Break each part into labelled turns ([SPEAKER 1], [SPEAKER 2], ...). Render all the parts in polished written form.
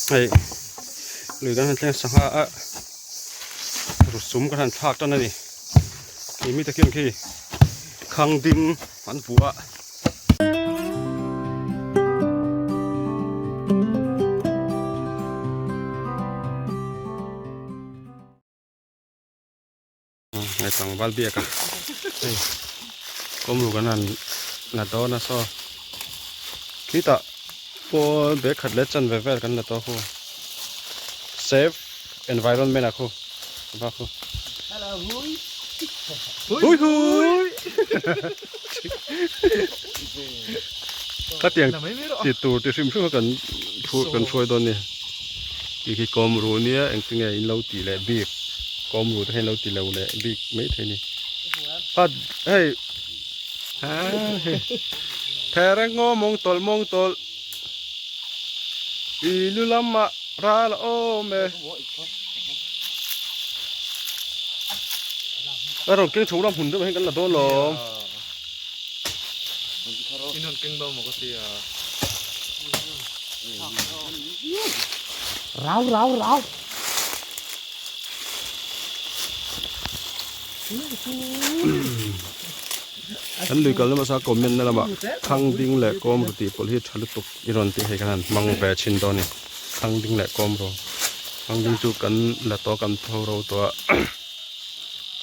[SPEAKER 1] Hei lui kan han thleng sangha a rusum kan han thlak tan a ni khi mite khian khi khang ding an vuah a. Hei tlangval biak a hei kawmru kan han la dawn a saw khitah pawl bag khat leh chanve vel kan la tawh khu save environment ah khu va khu hui hui khatiang ti tur ti hrim hrim kha kan thu kan hruai dawn a ni tih khi kawmru nia engtinge in lo tih leh bik. Kawm ru te hian lo ti lo leh bik mai thei ni. Khat hei Thereng ngaw mawng tawlh mawng tawlh I lu lamah ral a awm e. A rawn keng chho lam hun deuh hian kan la dawn lawm.
[SPEAKER 2] In rawn keng dawn maw ka ti a.
[SPEAKER 3] Rau rau rau.
[SPEAKER 1] Kan lui kalna hmasa comment na lamah thang ding leh kawm ru tih pawlh hi tha lutuk i rawn tih hei kan han hmang ve thin dawn a ni thang ding leh kawm ru thang ding chu kan la tawh kan tho ro tawh a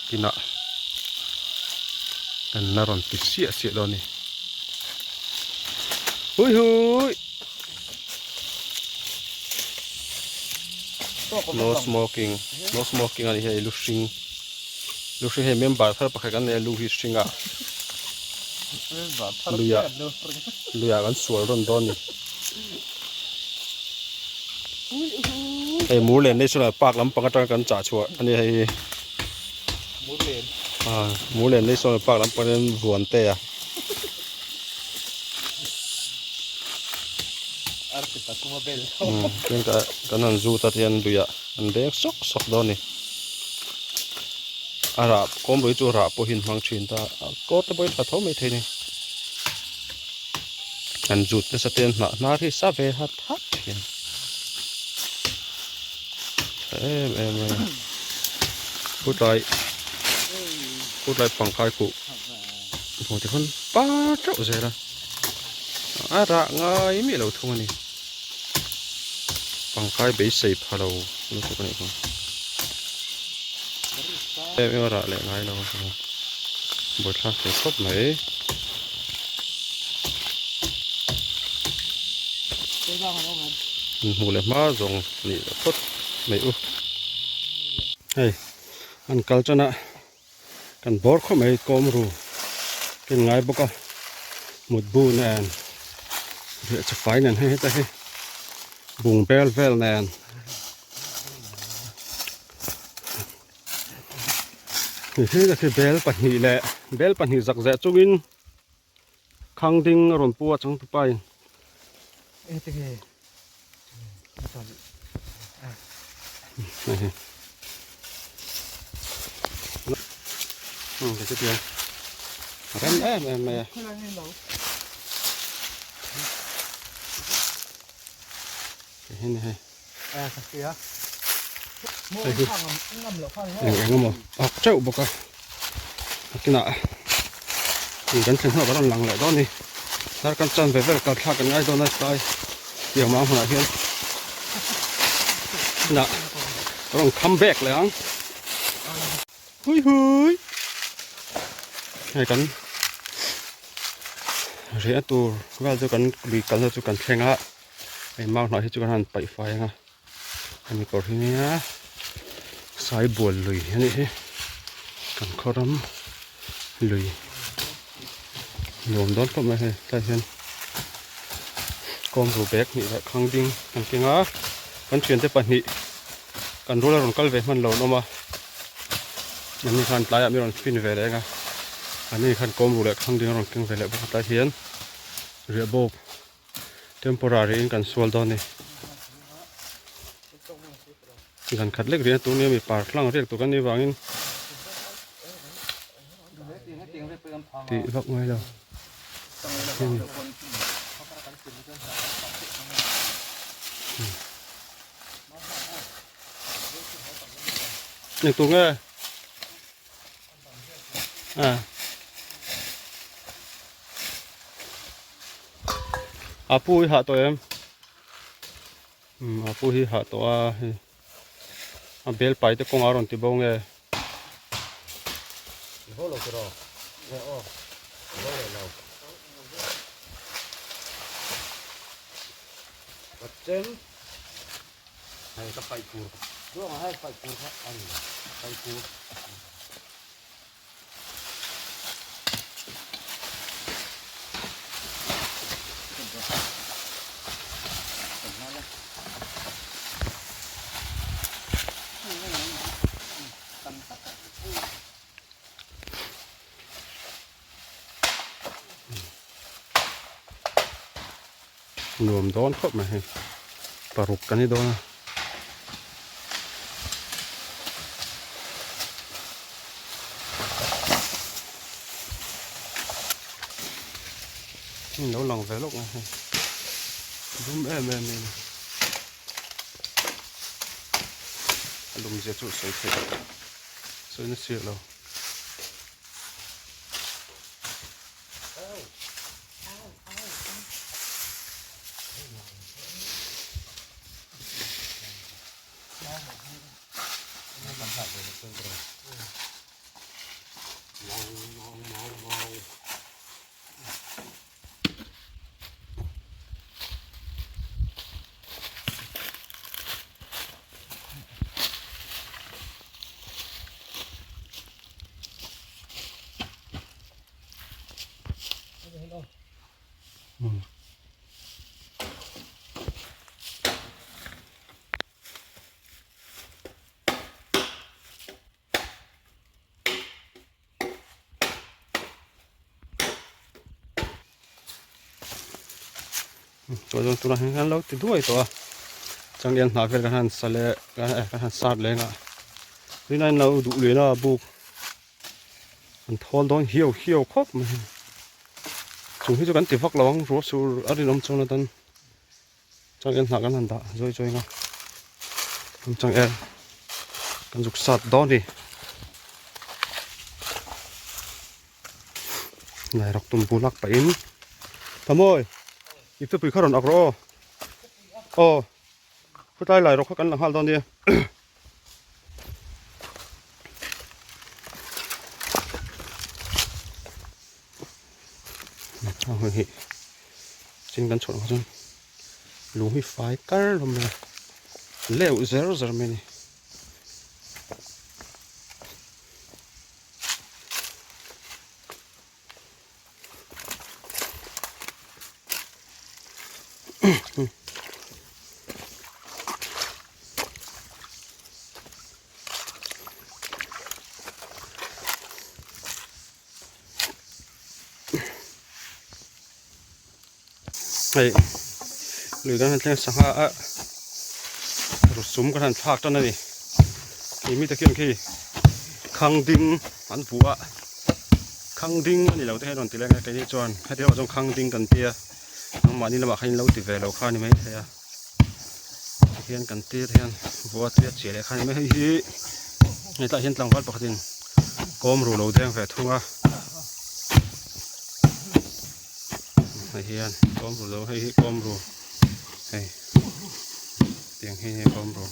[SPEAKER 1] kinah kan la rawn ti siah siah dawn a ni hui hui. No smoking no smoking a ni hei lu hring lu hring hei member thar pakhat kan nei a lu hi hring a luiah luiah kan sual rawn dawn a ni hei Murlen National Park lampang atanga kan chah chhuah a ni hei hi Murlen National Park lampang hian Vuante a. Kan han zut a tihian luiah an deng sawk sawk dawn a ni a rah kawm lui chu rah pawhin hmang thin ta a kawr te pawh hi tha tho mai thei a ni an zut nasa te an hnah hnar hi sa ve hat hat thin tha em em mai a putlai putlai pangkai khuh hmuh te khawn par teuh zel a a rah ngai miah lo thung a ni pangkai beisei pha lo lutuk a nih kha em em a rah leh ngai lo a buaithlak thei khawp mai. Hmuh leh hma zawng nih phawt mai u hei an kal tan a. Kan bawr khawp mai kawm ru ken ngai bawk a mutbu nen riah chu fai nen hei heta hi bung bel vel nen hei khi bel pahnih leh bel pahnih zak zeh chungin khang ding a rawn pu a changtupa in. Rem em em mai a. Hei hei. Eng eng emaw ak teuh bawk a kinah kan thlen hnuah kan rawn lang leh dawn a ni dar kan chan ve vel kal thlak kan ngai dawn a tlai tiang mang hunah hian kinah ka rawn come back leh ang hui hui hei kan riah tur vel chu kan lui kalna chu kan thleng a. Hei mau hnah hi chu kan han paih fai ang a hemi kawr hi nia saibual lui a nih hi kan khaw ram lui nuam dawn khawp mai hei tlai hian kawmru bag hnih leh khang ding kan keng a kan thiante pahnih kan rual a rawn kal ve hman lo an awm a ani khan tlaiah mi rawn fin ve leh ang a ani khan kawmru leh khang ding a rawn keng ve leh bawk a tlai hian riah bawk. Temporary in kan sual dawn a ni. Zan khat lek riah tur nia mi par hlang riak tur kan nih vangin tih vak ngai lo. Eng tur nge? A. A pu hi hah tawh em? A pu hi hah tawh a hei a bel pai te kawngah a rawn ti bo nge? Nuam dawn khawp mai hei paruk kan ni dawn a. Hei lo lang ve lawk mai hei dum em em mai a ni a lum zia chu sawi theih sawi na chiah lo. Chuan chuan tunah hian kan lo ti duai tawh a changel hnah vel kan han sa leh kan han sat leng a tunah hian lo duh lui na buk an thawl dawn hiau hiau khawp mai chung hi chu kan ti vak lo ang ruah sur a rinawm chuan atan changel hnah kan han dah zawi zawi ang a changel kan zuk sat dawn a ni. Lairawk tum bu lak pahin Tamawi i chupui kha rawn ak rawh aw aw khawtlai lairawk kha kan la nghal dawn nia a hun hi chin kan chhuah ang chuan lung hi fai kar lo mai a leuh zer zer mai a ni. Hei lui kan han thleng sangha a rusum kan han thlak tan a ni khi mite khian khi khang ding an vuah a khang ding a ni lo te hian rawn ti leng a keini chuan heti lamah chuan khang ding kan tia nangmahni lamah khan in lo ti ve lo kha a ni maithei a tikhian kan tir hian vuah a tui a chiah leh kha a ni mai hei hi hetah hian tlangval pakhatin kawm ru lo deng ve thung a. Hei hian kawm ru lo hei hi kawm ru hei tiang hi hei kawm ru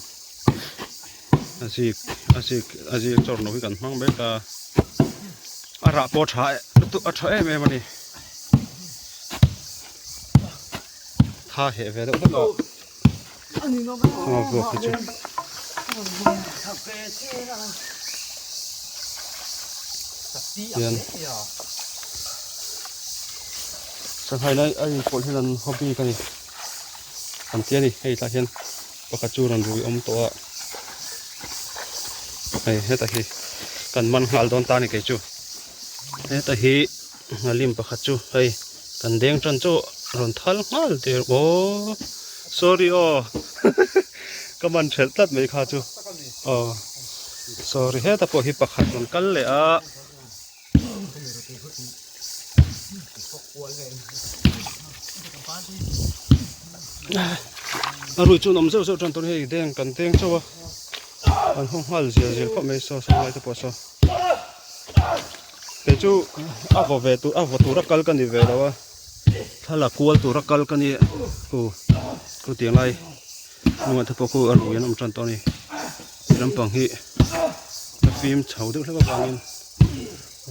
[SPEAKER 1] a zik a zik a zik chawr no hi kan hmang mek a a rah pawh a tha lutuk a tha em em a ni tha heh ve deuh hlek a a vuak hi chu. Hian sanghai lai a inpawlh hian an hobby ka ni an ti a ni hei tlai hian pakhat chu rawn rui awm tawh a hei heta hi kan man nghal dawn ta a ni kei chu heta hi nghalim pakhat chu hei kan deng tan chu rawn thal nghal der aw sorry aw ka man thelh tlat mai kha chu aw. Sorry heta pawh hi pakhat rawn kal leh a. A rui chu an awm zeuh zeuh tan tawh a ni hei deng kan deng chauh a. An hawng nghal zial zial khawp mai saw saw lai te pawh saw. Kei chu a vaw ve tur a vaw tura kal ka ni ve lo a thla la kual tura kal ka ni khu khu tiang lai hnungah te pawh khu a rui an awm tan tawh a ni ti lampang hi a fim chho deuh hlek avangin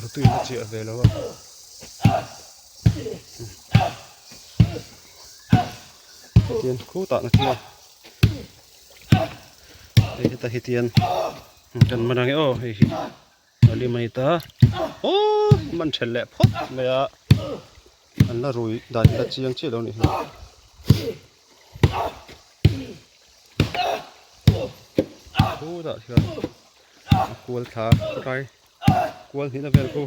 [SPEAKER 1] rutui a chiah ve lo a. Tian khutah na thil a. Hei heta hi tian kan man ang e aw hei hi a lim a ni ta aw man then leh phawt mai a an la rui dan hi la chiang chiah lo a nih hi khutah hian a kual thla rai kual hnihna vel khu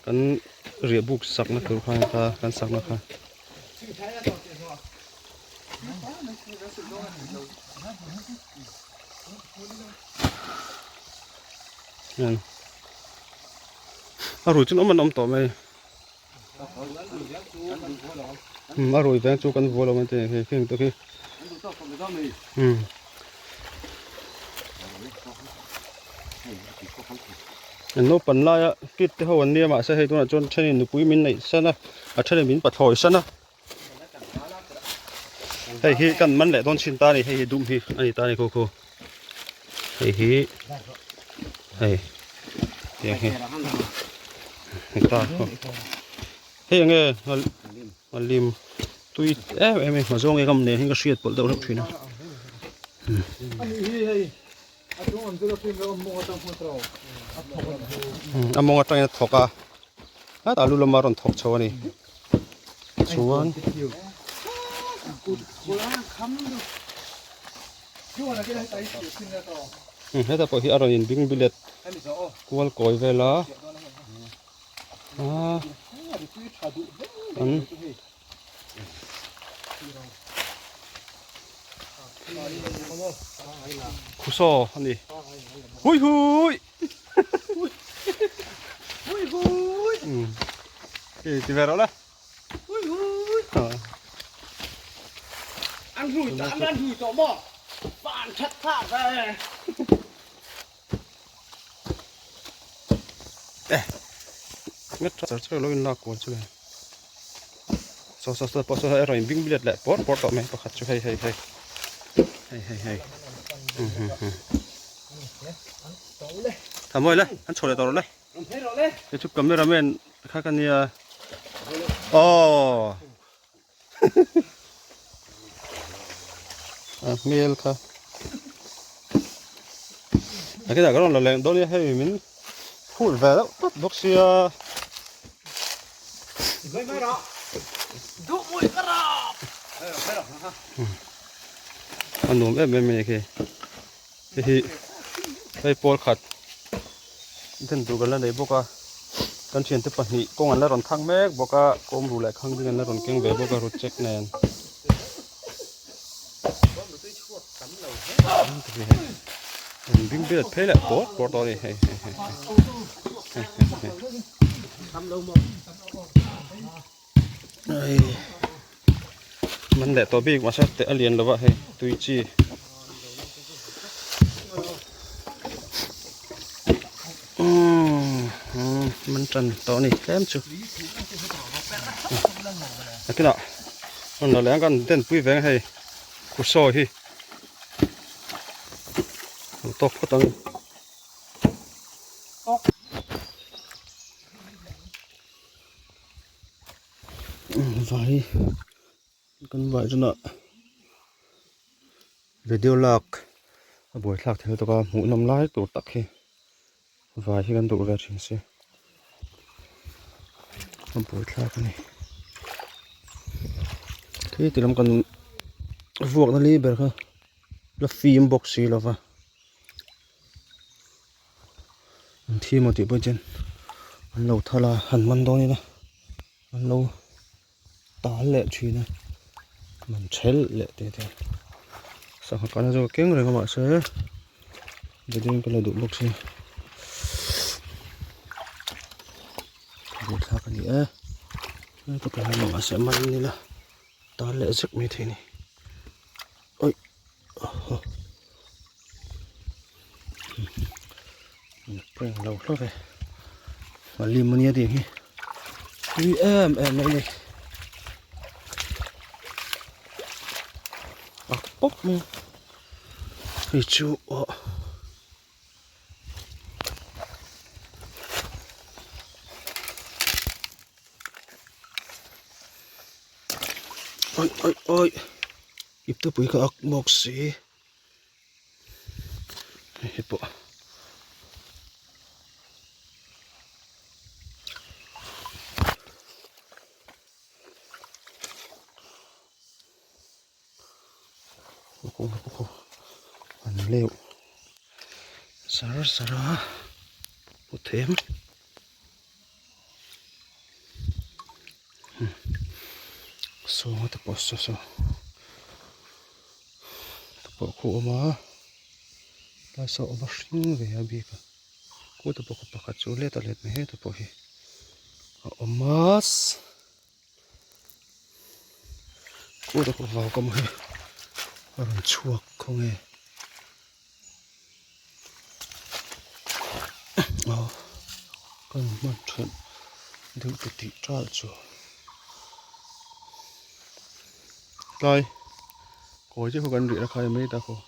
[SPEAKER 1] kan riah buk sakna tur kha a ni ta kan sakna kha. A rui chu an awm an awm tawh mai a rui veng chu kan vual lo an ti hei khing te khi umm. An naupan laia kid te ho an nia mahse hei tunah chuan thenin nupui min neih san a a thenin min pathlawi san a hei hi kan man leh dawn chhin ta a ni hei hi dum hi a ni ta a ni khaw khaw hei hi hei tiang hi ni ta khaw hei enge a lim tui em em a ni hmazawng eng awm nen hian ka hriat pawlh deuh hlauh thin a. A mawng atangin a thawk a hetah lu lama rawn thawk chho a ni chuan hetah pawh hi a rawn inbing bilet kual kawi vel a ah an. Khusaw a ni. Hui hui!
[SPEAKER 2] Hui hui!
[SPEAKER 1] Ti ti ve rawh le.
[SPEAKER 2] Hui hui! An hui tawh an hui tawh maw? Van that thlak ve.
[SPEAKER 1] Eh, nge tha char char lo in lak kual chu le. Saw saw saw pawh saw erawh in bing bilet leh pawr pawr tawh mai pakhat chu hei hei hei. Hei hei hei. Hmm hmm hmm. Tha mawi le, an chho leh tawh rawh le. Hei chu cameraman kha ka nia. Oh. A hmel kha a khitah ka rawn la leng dawn nia hei min phut ve deuh tawp bawk sia a nuam em em mai a khi hei hi hei pawl khat den tur kan la nei bawk a kan thiante pahnih kawng an la rawn thang mek bawk a kawm ru leh khang ding an la rawn keng ve bawk a rut check nen an bing bilat phei leh pawt pawt tawh a ni hei hei hei hei hei hei man leh tawh bik mahse teh a lian lova hei tui chi. Man tan tawh a ni tlem chu nakinah rawn la leh ang kan den pui veng hei khusaw hi lo tawk phawt ang. Vai kan vai chunah video lak a buaithlak thei lutuk a hmuhnawm lai tur tak hi vai hi kan duh ve thin si a buaithlak a ni khi ti lam kan vuakna li ber kha la fim bawk si lo va. An thi maw tih pawh chuan an lo thal a han man dawn ila an lo tal leh thin a man thelh leh te te sangha kana zawk keng reng a mahse video ka la duh bawk si buaithlak a ni e hei te pawh hian mahse man ila tal leh zek mai thei a ni. Eng lo hlauh ve a lim ania tih hi tui em em mai a ni a pawp mai a hei chu aw. Oi oi oi iptepui kha ak bawk si. Hei pawh an leuh zar zar a hmu thei em sawnga te pawh saw saw. Te pawh khu a awm a tlai saw a awm a hring ve a bik a khu te pawh pakhat chu let a let mai heta pawh hi a awm a khu te pawh vau kam hi a rawn chhuak khaw nge aw kan hman then deuh te tih tal chu. Tlai kawi chiah khaw kan rih a khai mai ta khaw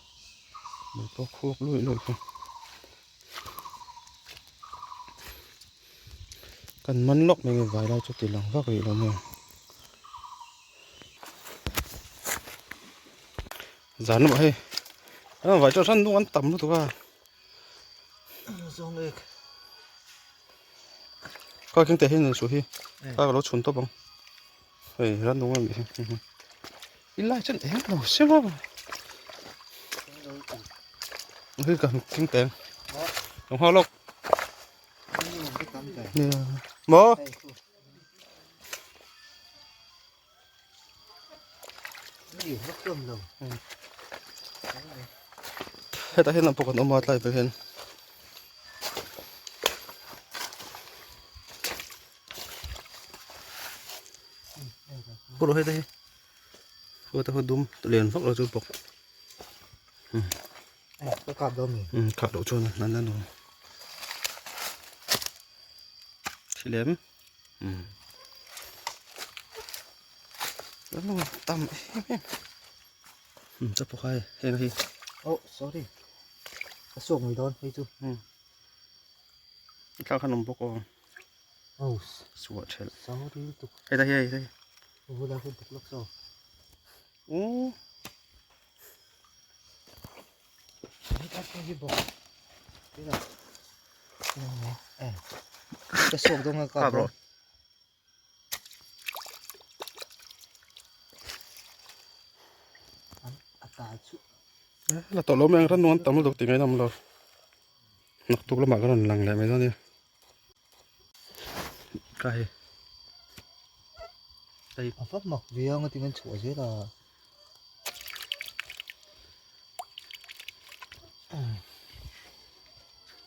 [SPEAKER 1] mei pawh khuak luih luih khaw kan man lawk mai nge vai lai chu ti lang vak rih lo mai zan lamah hei an vai chu hran nung an tam lutuk a
[SPEAKER 2] zawng ek
[SPEAKER 1] khawi keng teh hian suh hi ka lo chhun tawp ang. Hei ran nung a nih hi i lai chuan eng lo sim a hei ka thing teng lo nghak lawk maw hetah hian pawh kan awm a tlai vel hian. Pawh hei te hi pawh te dum lian vak lo chu bawk
[SPEAKER 2] ka kap dawn mi
[SPEAKER 1] kap loh chuan an la nuam thilem la nuam tam em em chapo khai heng hi
[SPEAKER 2] oh sorry ka suak mai dawn hei chu
[SPEAKER 1] Thla khan awm bawk aw.
[SPEAKER 2] Oh.
[SPEAKER 1] Suah thelh.
[SPEAKER 2] Sorry lutuk.
[SPEAKER 1] Hei ta hei hei.
[SPEAKER 2] Vula khu buk lak so.
[SPEAKER 1] Oh.
[SPEAKER 2] Hei ta hi bawk. Ila. Eh. Ka suak dong ka bro.
[SPEAKER 1] La tawh lo mai ang ran nuam tam lutuk tih ngaihna awm lo. Naktuk lamah ka rawn lang leh mai dawn nia. Ka hei.
[SPEAKER 2] Hei. A vak mak ve ang a tingan chhuah zel a.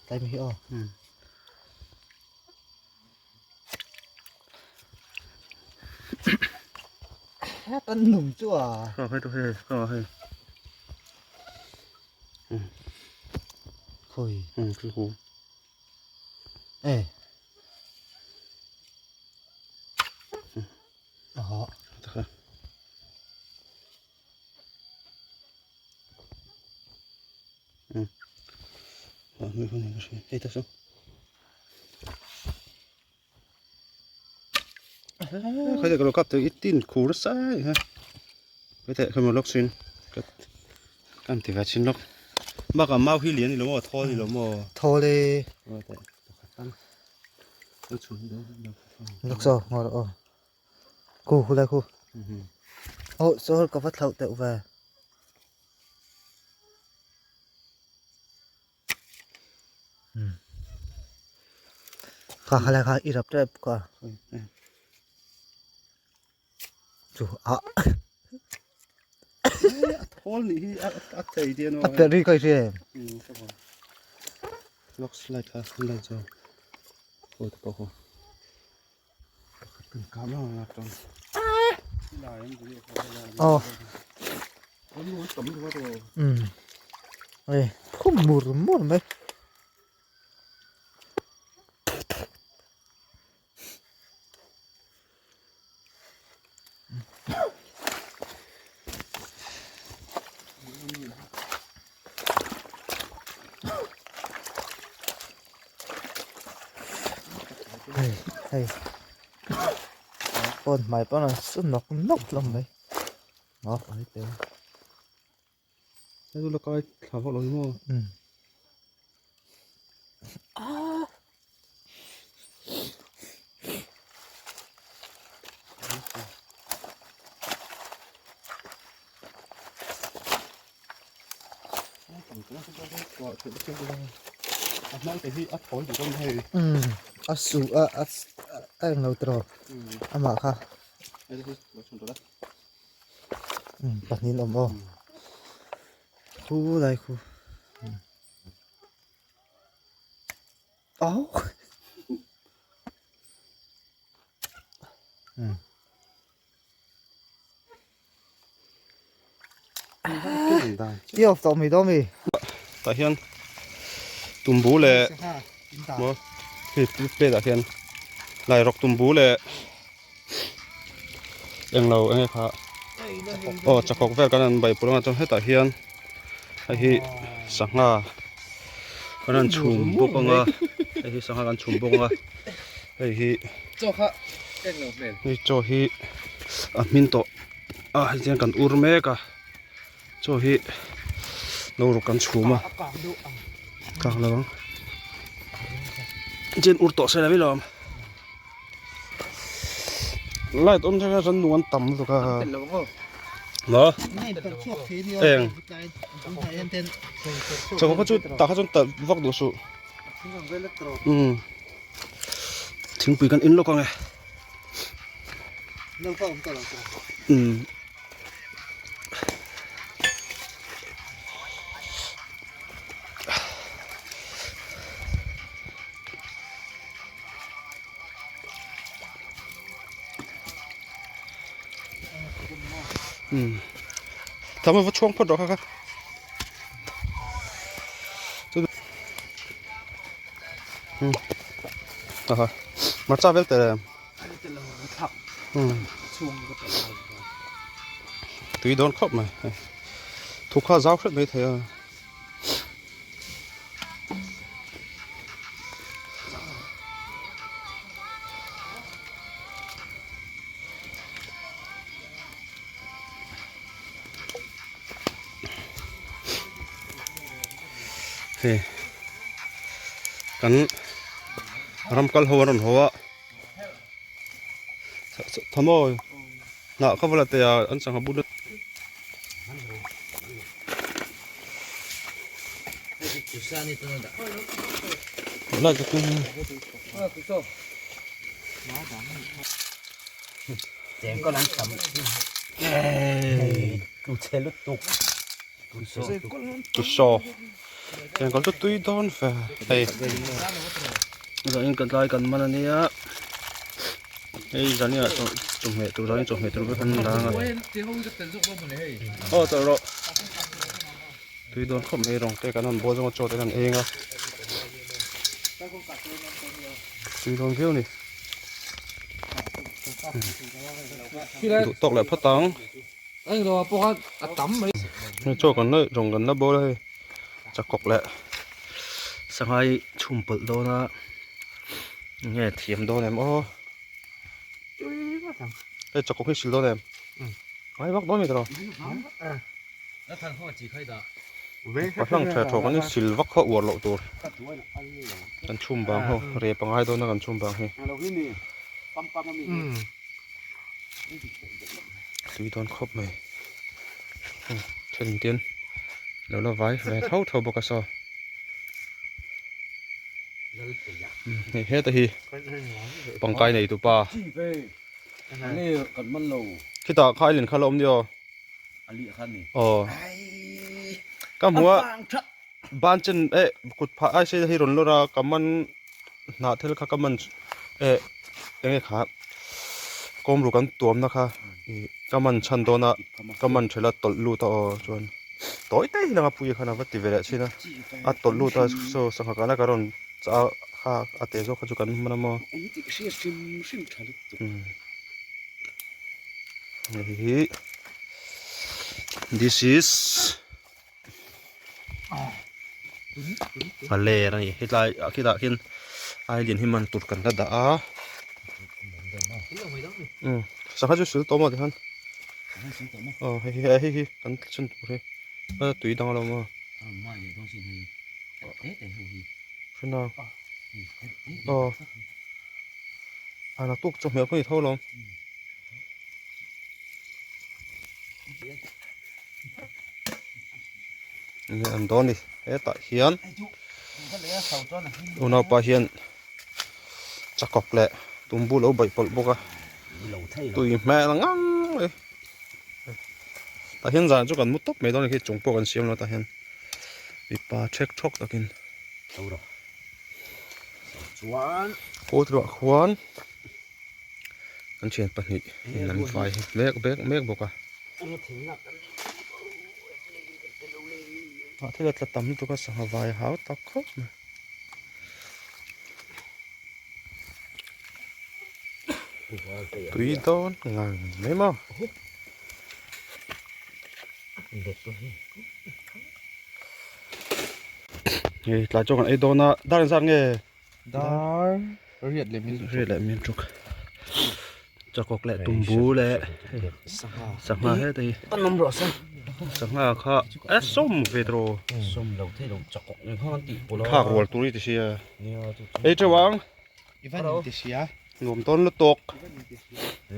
[SPEAKER 2] Tlai mai hi aw. Kan nung chu a.
[SPEAKER 1] Kha hei tu hei kha hei.
[SPEAKER 2] Khoi.
[SPEAKER 1] Chu hu.
[SPEAKER 2] Eh. Aha.
[SPEAKER 1] Ta kha. Hei ta saw. Khai ka lo kap te i tin khur nasa ai ha. Khai te khawi maw lawk chin kan ti ve chin lawk. Bakah mau hi lian ni lo maw thawl ni lo maw.
[SPEAKER 2] Thawl e. Lawk saw ngaw rawh aw. Khu khu lai khu. Aw saw ka va thlauh teuh ve. Kha kha lai kha i rap tep kha. Chu a.
[SPEAKER 1] A thawl nih hi a thei dian
[SPEAKER 2] A per ri kai hre.
[SPEAKER 1] Lock slide kha lai chu. Ho te pawh ho. Kan kap lo na tawng.
[SPEAKER 2] Aw. Ê, phum mur mur mai. Hei hei phone hmai pawn an su nawk nawk hlawm mai maw a ni tel.
[SPEAKER 1] Hei chu la kai thla vak lo ni maw?
[SPEAKER 2] Umm. Umm a su a a a englo tawh amah kha umm pahnih an awm aw khu lai khu. Au. Hmm. I off tawh mi dawn mi.
[SPEAKER 1] Tah hian tumbu leh maw hei plate ah hian lairawk tumbu leh englo enge kha aw chakawk vel kan han baipur anga chuan hetah hian hei hi sangha kan han chhum bawk anga hei hi sangha kan chhum bawk anga hei hi hei chaw hi a hmin tawh a hei hian kan ur mek a chaw hi no ruk kan chhum a kang lo ang chen ur tawh se la mai lo ang. Light on thei a chuan nung an tam lutuk a maw eng chawhmeh kha chu tah kha chuan talh vak duh suh umm thingpui kan in lawk ang e umm. Thlam a va chhuang phawt rawh kha kha. Aha. Hmarcha vel tel em? Tui dawn khawp mai. Thuk kha a zau hret mai thei a. Hei kan ram kal ho an rawn haw a thamaw hnah kha vala te a an sangha bul Chengkawl chu tui dawn ve hei zanin kan tlai kan man ania hei zanin ah chawhmeh tur zanin chawhmeh tur vek an dang a aw chawlh rawh tui dawn khawp mai rawng te kan han bawl zawng a chaw te kan eng a tui dawn viau a ni duh tawk leh phawt ang. Hei chaw kan la rawng kan la bawl a hei chakawk leh sanghai chhum pawlh dawn a enge thiam dawn em aw hei chakawk hi sil dawn em ngai vak dawn mi tawh pa hlang tha thaw kan sil vak kha uar loh tur kan chhum bang ho rep a ngai dawn a kan chhum bang hi. Tui dawn khawp mai then ten lo la vai ve tho tho bawk a saw hei heta hi pangkai nei tupa khitah kha ailen kha la awm nia aw aw ka hmu a ban chen eh kut phah ai sei hi rawn lawr a ka man hnah thil kha ka man eh enge kha kawm ruk an tuam na kha ih ka man chhan dawn a ka man thelh a tawlh lut a aw chuan tawi te hi langa pui khan a va ti ve leh thin a a tawlh lut a saw sangha kana ka rawn chah a kha a te zawk kha chu kan hman a maw hei hi this is. A ler a ni hetlai ah khitah khian Ailian hi man tur kan la dah a umm sangha chu sil tawh maw tikhan aw hei hi hei hi kan chhun tur hi a tui dang alawm aw hre aw a naktuk chawhmeh pawh a ni tho alawm. Enge an dawn ni hetah hian unaupa hian chakawk leh tumbu lo baih pawlh bawk a tui hmel ngang mai tah hian zan chu kan mu tawp mai dawn a ni khi chung pawh kan siam lo tah hian mipa thek thawk takin kawl te ruah khuan An thian pahnih in an vai mek mek mek bawk a. Ah thil a tla tam lutuk a sangha vai hau tak khawp mai. Tui dawn ngang mai maw. Hei tlai chu kan ei dawn a dar engzat nge?
[SPEAKER 3] Dar riat leh min
[SPEAKER 1] riat leh min tuk chakawk leh tumbu leh sangha he te hi
[SPEAKER 2] an awm rawh se
[SPEAKER 1] sangha kha a sawm ve tawh
[SPEAKER 2] sawm lo thei lo chakawk nen khan an tih pawlh a
[SPEAKER 1] thlak rual tur hi ti sia ei teuh ang
[SPEAKER 3] i van in ti sia
[SPEAKER 1] nuam tawn lutuk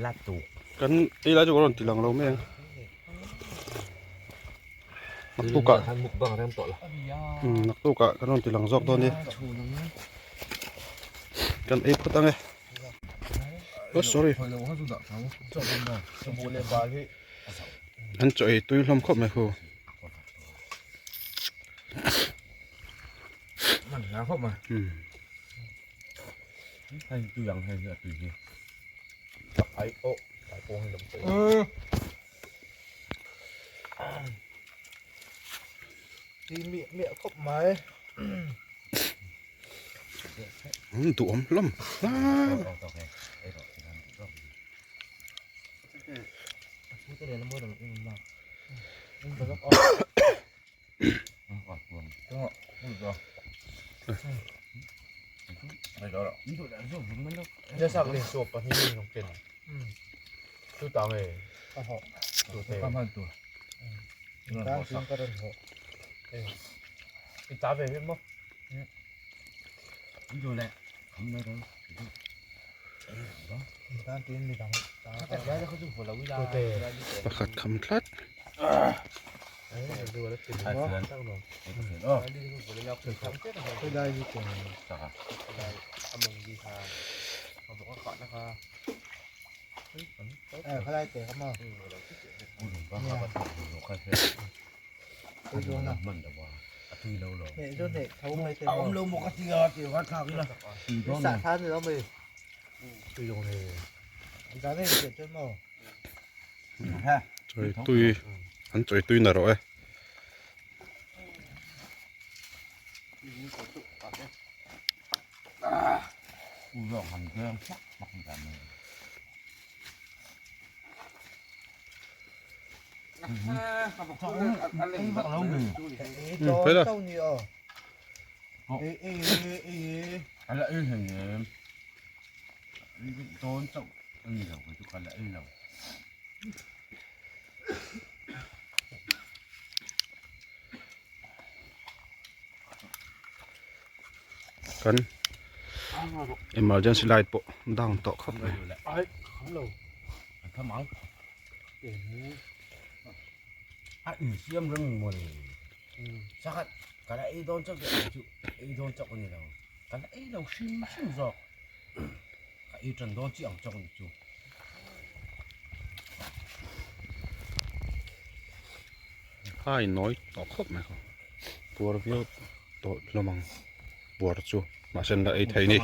[SPEAKER 2] la tuk
[SPEAKER 1] kan ei lai chu ka rawn ti lang lo mai ang. Naktukah naktukah kan rawn ti lang zawk dawn nia kan ei phawt ang e oh sorry an chaw ei tui hlawm khawp mai khu Duhawm hlawm Pakhat kham tlat. Chawi tui an chawi tui na rawh e. Kan emergency light pawh down tawh khawp mai. Hai nawi tawh khawp mai khaw puar viau tawh hlawm ang puar chu mahse an la ei thei a ni.